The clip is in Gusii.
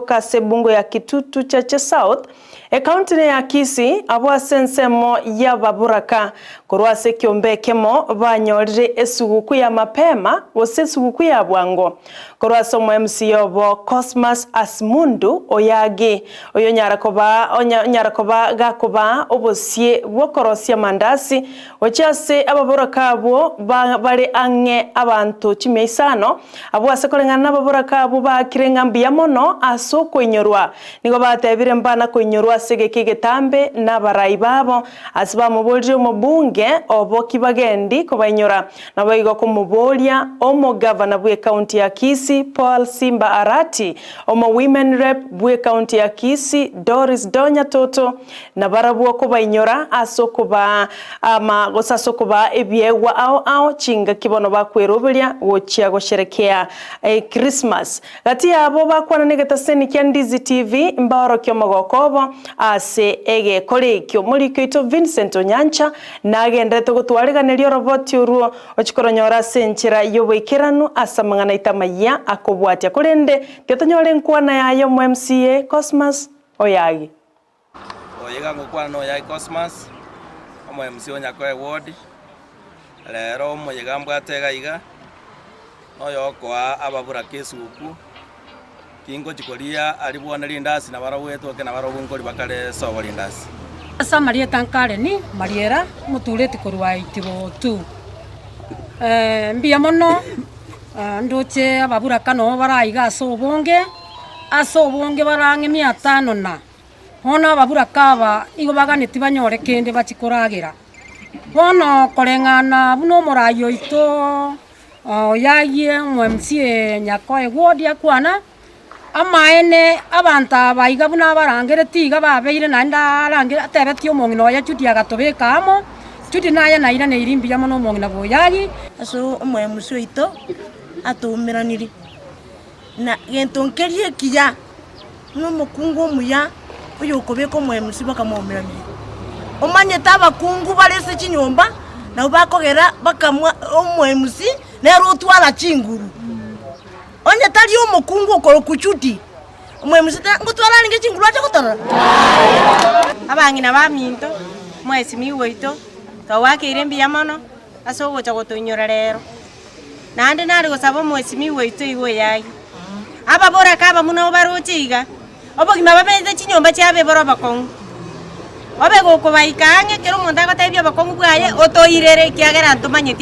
gotoka ase ebungo ya Kitutu Chache South, Ekaunti ne ya Kisii, abwo ase ensemo y'ababoraka korwa ase ekiombe ekemo banyorire esuguku ya mapema gose esuguku ya bwango korwa ase omo MCA obo Cosmas Asmundu Oyagi oyonyara koba onyara koba gakobaa obosie bw'okorosia amandasi gochia ase ababoraka abwo bare ang'e abanto chimia isano Abwo ase koreng'ana nababoraka abwo baakire ng'a mbuya mono ase okoinyorwa, nigo batebire mbana koinyorwa ase egeka egetambe nabarai babo, ase bamoborire omobunge obo ki bagendi kobainyora. Naboigo komoboria omogavana bw'ecounty ya Kisii Paul Simba Arati, omo women rep bw'ecounty ya Kisii Doris Donya Toto, Nabarabwo kobainyora ase okobaa ama, gose ase okobaa ebiegwa ao ao chingaki bono bakweroberia gochia gosherekea Christmas. Gati yabo bakwana negetaseni kia Ndizi TV mbaorokie omogoko obo ase egekora ekio. Omoriki oito Vincent Onyancha nagenderete gotwariganeria oroboti orwo ochia koronyora ase enchera y'oboikeranu ase amang'ana aito amayia akobwatia. Korende tiatonyora enkwana yaye omo MCA Cosmas Oyagi. Oyo iga ngokwana noyo aye Cosmas, omo MC o Nyakoe ward, rero omoyega mbwate iga iga, noyo okoa ababuraka esuguku, tingochi koria aria bwane rindasi nabarabwo etoke nabarabwo nkori bakare sobo rindasi. Ase amarieta Nkareni Mariera, omotureti korwa Itibo two. Mbuya mono ndoche ababuraka noo bare aiga ase obonge. Ase obonge barang'e mia tano na bono ababuraka aba igo baganetie banyore kende bachie koragera. Bono koreng'ana buna omorai oito oyayie omo MCA Nyakoe Ward akwana, amaene abanto aba iga buna abarangeretie iga babeire naende arange atebetie omong'ina oye Judy agatobeka amo, Judy naye nairaneiri mbuya mono omong'ina bwa oyayie. Ase omo MC oito atoumeranirie. Na gento nkeria ekiya, buna omokungu omuya oyokobeka omoemusi bakamoumerania. Omanyete abakungu bare ase chinyomba, nabwo bakogera bakamwa omoemusi, nere otwara chinguru. Onye tari omokungu okorokwa Judy, omoemusi ta ngotwara arenge chinguru ache gotorora? Abang'ina baminto, mwesimigwa oito, twagoakeire mbuya mono ase ogocha gotoinyora rero. Naende nare gosaba omwesimigwa oito iga oyayio. Ababoraka aba buna obaroche iga, obogima bamenyete chinyomba chiabo ebore obokong'u. Obe gokobaika ang'e ekero omonto agotebia obokong'u bwaye, otoirere ekiagera ntomanyeti.